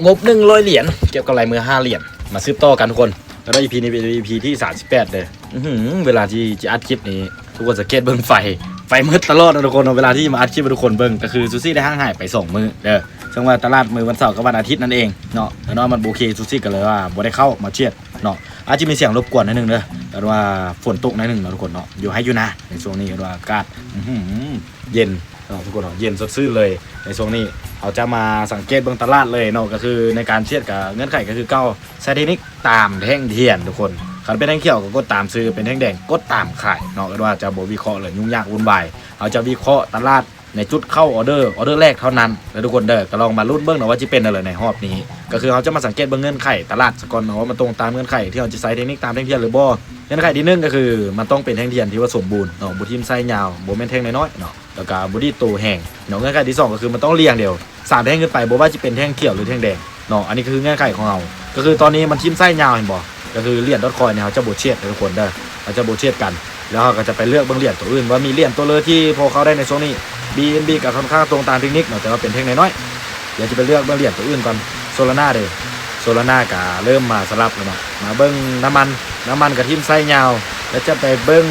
ງົບໜຶ່ງຮ້ອຍຫຼຽນ ເກັບກຳໄລມື້ຫ້າຫຼຽນ. ມາສືບຕໍ່ກັນທຸກຄົນ. ແລ້ວ ອີພີ ນີ້ເປັນ ອີພີ ທີສາມສິບແປດເດີ. ອືຫື ເວລາທີ່ຈະອັດຄລິບນີ້ ທຸກຄົນສັງເກດເບິ່ງໄຟ ໄຟມືດຕະຫຼອດນະທຸກຄົນເນາະ. ເວລາທີ່ມາອັດຄລິບໃຫ້ທຸກຄົນເບິ່ງ ກໍຄືຊູຊີໄດ້ຫ່າງຫາຍໄປສອງມື້ເດີ ເຊິ່ງວ່າຕະຫຼາດມື້ວັນເສົາກັບວັນອາທິດນັ້ນເອງເນາະ ແຕ່ວ່າມັນບໍ່ໂອເຄ ຊູຊີກໍເລີຍວ່າບໍ່ໄດ້ເຂົ້າມາເທຣດເນາະ. ອາດຈະມີສຽງລົບກວນໜ້ອຍໜຶ່ງເດີ ແຕ່ວ່າຝົນຕົກໜ້ອຍໜຶ່ງເນາະທຸກຄົນເນາະ ຢູ່ໄຮ່ຢູ່ນາໃນຊ່ວງນີ້ ເຫັນວ່າອາກາດ ອືຫື ເຢັນເນາະທຸກຄົນເນາະ ເຢັນສົດຊື່ນເລີຍໃນຊ່ວງນີ້. ເຮົາຈະມາສັງເກດເບິ່ງຕະຫຼາດເລີຍເນາະ ກໍຄືໃນການເທຣດກໍເງື່ອນໄຂກໍຄືເກົ່າ ໃຊ້ເທັກນິກຕາມແທ່ງທຽນທຸກຄົນ. ຄັນເປັນແທ່ງຂຽວກໍກົດຕາມຊື້ ເປັນແທ່ງແດງກົດຕາມຂາຍເນາະ. ກໍວ່າຈະບໍ່ວິເຄາະເລີຍ ຫຍຸ້ງຍາກວຸ່ນວາຍ ເຮົາຈະວິເຄາະຕະຫຼາດໃນຈຸດເຂົ້າອໍເດີ ອໍເດີແລກເທົ່ານັ້ນເດີທຸກຄົນເດີ. ກໍລອງມາລຸ້ນເບິ່ງເນາະວ່າຊິເປັນແນວໃດໃນຮອບນີ້ ກໍຄືເຮົາຈະມາສັງເກດເບິ່ງເງື່ອນໄຂຕະຫຼາດສາກົນເນາະ ວ່າມັນຕົງຕາມເງື່ອນໄຂທີ່ເຮົາຈະໃຊ້ເທັກນິກຕາມແທ່ງທຽນຫຼືບໍ່. ເງື່ອນໄຂທີໜຶ່ງກໍຄືມັນຕ້ອງເປັນແທ່ງທຽນທີ່ວ່າສົມບູນເນາະ ບໍ່ຖິ້ມໄສ້ຍາວ ບໍ່ແມ່ນແທ່ງນ້ອຍໆເນາະ ແລ້ວກໍບໍ່ດີດໂຕແຮງເນາະ. ເງື່ອນໄຂທີສອງກໍຄືມັນຕ້ອງລຽງດຽວ ສາມແທ່ງຂຶ້ນໄປ ບໍ່ວ່າຈະເປັນແທ່ງຂຽວ ຫຼື ແທ່ງແດງເນາະ. ອັນນີ້ກໍຄືເງື່ອນໄຂຂອງເຮົາ ກໍຄືຕອນນີ້ມັນຖິ້ມໄສ້ຍາວ ເຫັນບໍ່? ກໍຄືຫຼຽນດອດຄອຍນີ້ ເຮົາຈະບໍ່ເທຣດເດີທຸກຄົນເດີ ເຮົາຈະບໍ່ເທຣດກັນ ແລ້ວເຮົາກໍຈະໄປເລືອກເບິ່ງຫຼຽນໂຕອື່ນ ວ່າມີຫຼຽນໂຕເລີທີ່ພໍເຂົ້າໄດ້ໃນຊ່ວງນີ້. ບີເອັນບີ ກໍຄ່ອນຂ້າງຕົງຕາມເທັກນິກເນາະ ແຕ່ວ່າເປັນແທ່ງນ້ອຍໆ. ດຽວຈະໄປເລືອກເບິ່ງຫຼຽນໂຕອື່ນກ່ອນ. ໂຊລານາເດ ໂຊລານາກໍເລີ່ມມາສະຫຼັບແລ້ວເນາະ. ມາເບິ່ງນ້ຳມັນ ນ້ຳມັນກໍຖິ້ມໄສ້ຍາວ ແລ້ວຈະໄປເບິ່ງ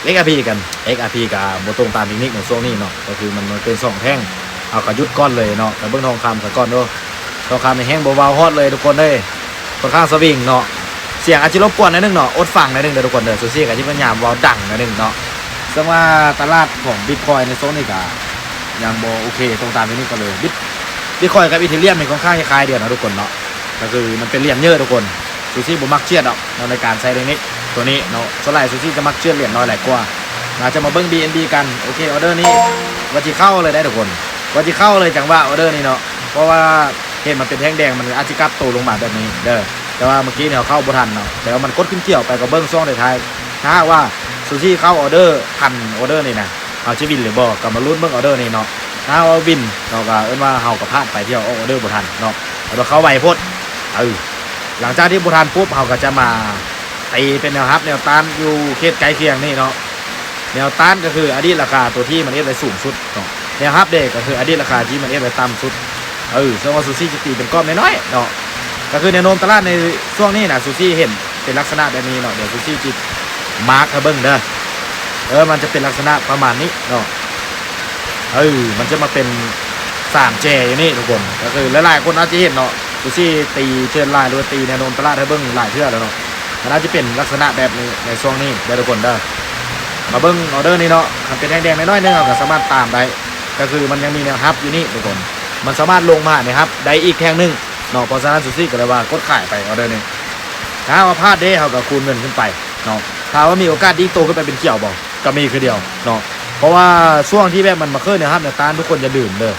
ເອັກອາພີ ກັນ. ເອັກອາພີ ກໍບໍ່ຕົງຕາມເທັກນິກໃນຊ່ວງນີ້ເນາະ ກໍຄືມັນ ມັນເປັນສອງແທ່ງ ເຮົາກໍຢຸດກ່ອນເລີຍເນາະ. ໄປເບິ່ງທອງຄຳສາກ່ອນເດີ ທອງຄຳນີ້ແຮງບໍ່ວາວຮອດເລີຍທຸກຄົນເອີຍ ຄ່ອນຂ້າງສະວິງເນາະ. ສຽງອາດຈະລົບກວນໜ້ອຍໜຶ່ງເນາະ ອົດຟັງໜ້ອຍໜຶ່ງເດີທຸກຄົນເດີ ຊູຊີກໍຊິພະຍາຍາມເວົ້າດັງໜ້ອຍໜຶ່ງເນາະ. ເຊິ່ງວ່າຕະຫຼາດຂອງບິດຄອຍໃນຊ່ວງນີ້ກໍຍັງບໍ່ໂອເຄຕົງຕາມເທັກນິກກັນເລີຍ. ບິດ ບິດຄອຍກັບອີເທຣຽມນີ້ຄ່ອນຂ້າງຄ້າຍໆດຽວເນາະທຸກຄົນເນາະ ກໍຄືມັນເປັນຫຼຽນເຍີະທຸກຄົນ. ຊູຊີບໍ່ມັກເທຣດດອກເນາະ ໃນການໃຊ້ເທັກນິກຕົວນີ້ເນາະ ສ່ວນຫຼາຍຊູຊີຈະມັກເທຣດຫຼຽນນ້ອຍຫຼາຍກວ່າ. ອາດຈະມາເບິ່ງ ບີເອັນບີ ກັນ. ໂອເຄ ອໍເດີນີ້ວ່າຊິເຂົ້າເລີຍໄດ໋ທຸກຄົນ ວ່າຊິເຂົ້າເລີຍ ຈັງຫວະອໍເດີນີ້ເນາະ ເພາະວ່າເຫັນມັນເປັນແທ່ງແດງ ມັນອາດຊິກັບໂຕລົງມາແບບນີ້ເດີ ແຕ່ວ່າເມື່ອກີ້ນີ້ເຮົາເຂົ້າບໍ່ທັນເນາະ ແຕ່ວ່າມັນກົດຂຶ້ນຂຽວໄປ ກໍເບິ່ງຊ່ວງທ້າຍໆ. ຖ້າຫາກວ່າຊູຊີເຂົ້າອໍເດີທັນອໍເດີນີ້ນະ ເຮົາຈະວິນເລີຍບໍ່ ກໍມາລຸ້ນເບິ່ງອໍເດີນີ້ເນາະ. ຖ້າເຮົາວິນເນາະ ກໍເອີ້ນວ່າເຮົາກໍພາດໄປທີ່ເຮົາອອກອໍເດີບໍ່ທັນເນາະ ແຕ່ວ່າເຂົ້າໄວໂພດ. ເອີ ຫຼັງຈາກທີ່ບໍ່ທັນປຸບ ເຮົາກໍຈະມາຕີເປັນແນວຮັບແນວຕ້ານຢູ່ເຂດໃກ້ຄຽງນີ້ເນາະ. ແນວຕ້ານກໍຄືອະດີດລາຄາຕົວທີ່ມັນເຮັດໄວ້ສູງສຸດເນາະ ແນວຮັບເດກໍຄືອະດີດລາຄາທີ່ມັນເຮັດໄວ້ຕ່ຳສຸດ. ເອີ ເຊິ່ງວ່າຊູຊີຈະຕີເປັນກອບນ້ອຍໆເນາະ ກໍຄືແນວໂນ້ມຕະຫຼາດໃນຊ່ວງນີ້ນະ ຊູຊີເຫັນເປັນລັກສະນະແບບນີ້ເນາະ. ດຽວຊູຊີຊິມາກໃຫ້ເບິ່ງເດີ ເອີ ມັນຈະເປັນລັກສະນະປະມານນີ້ເນາະ. ເອີ ມັນຈະມາເປັນສາມແຈຢູ່ນີ້ທຸກຄົນ ກໍຄືຫຼາຍໆຄົນອາດຈະເຫັນເນາະ ຊູຊີຕີເທຣນລາຍ ຫຼືວ່າຕີແນວໂນ້ມຕະຫຼາດໃຫ້ເບິ່ງຫຼາຍເທື່ອແລ້ວເນາະ. ມັນອາດຈະເປັນລັກສະນະແບບນີ້ໃນຊ່ວງນີ້ເດີທຸກຄົນເດີ. ມາເບິ່ງອໍເດີນີ້ເນາະ ຄັນເປັນແທ່ງແດງໜ້ອຍໆໜຶ່ງ ເຮົາກໍສາມາດຕາມໄດ້ ກໍຄືມັນຍັງມີແນວຮັບຢູ່ນີ້ທຸກຄົນ ມັນສາມາດລົງມາຫາແນວຮັບໄດ້ອີກແທ່ງໜຶ່ງເນາະ. ເພາະສະນັ້ນ ຊູຊີກໍເລີຍວ່າກົດຂາຍໄປອໍເດີນີ້. ຖ້າວ່າພາດເດ ເຮົາກໍຄູນເງິນຂຶ້ນໄປເນາະ. ຖ້າວ່າມີໂອກາດດີດໂຕຂຶ້ນໄປເປັນຂຽວບໍ່ ກໍມີຄືດຽວເນາະ ເພາະວ່າຊ່ວງທີ່ແບບມັນມາເຄີແນວຮັບແນວຕ້ານ ທຸກຄົນຢ່າລືມເດີ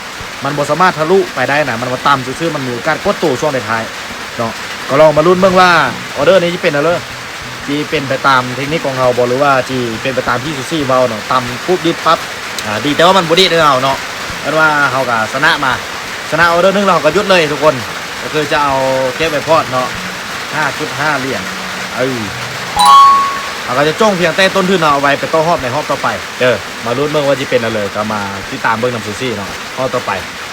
ມັນບໍ່ສາມາດທະລຸໄປໄດ້ນະ ມັນວ່າຕ່ຳຊື່ໆ ມັນມີໂອກາດກົດໂຕຊ່ວງທ້າຍໆເນາະ. ກໍລອງມາລຸ້ນເບິ່ງວ່າອໍເດີນີ້ຈະເປັນແນວໃດ ຊິເປັນໄປຕາມເທັກນິກຂອງເຮົາບໍ່ ຫຼືວ່າຊິເປັນໄປຕາມທີ່ຊູຊີເວົ້າເນາະ ຕ່ຳປຸບດີດປັບ. ອາ ດີແຕ່ວ່າມັນບໍ່ດີດໃຫ້ເຮົາເນາະ ເອີ້ນວ່າເຮົາກໍຊະນະມາ ຊະນະອໍເດີໜຶ່ງແລ້ວເຮົາກໍຢຸດເລີຍທຸກຄົນ ກໍຄືຈະເອົາເກັບໄວ້ພອດເນາະ ຫ້າຈຸດຫ້າຫຼຽນ. ເອີ ເຮົາກໍຈະຈົ່ງພຽງແຕ່ຕົ້ນທຶນເຮົາເອົາໄວ້ໄປຕໍ່ຮອບໃນຮອບຕໍ່ໄປເດີ. ມາລຸ້ນເບິ່ງວ່າຊິເປັນແນວໃດ ກໍມາຕິດຕາມເບິ່ງນຳຊູຊີເນາະ ຮອບຕໍ່ໄປ.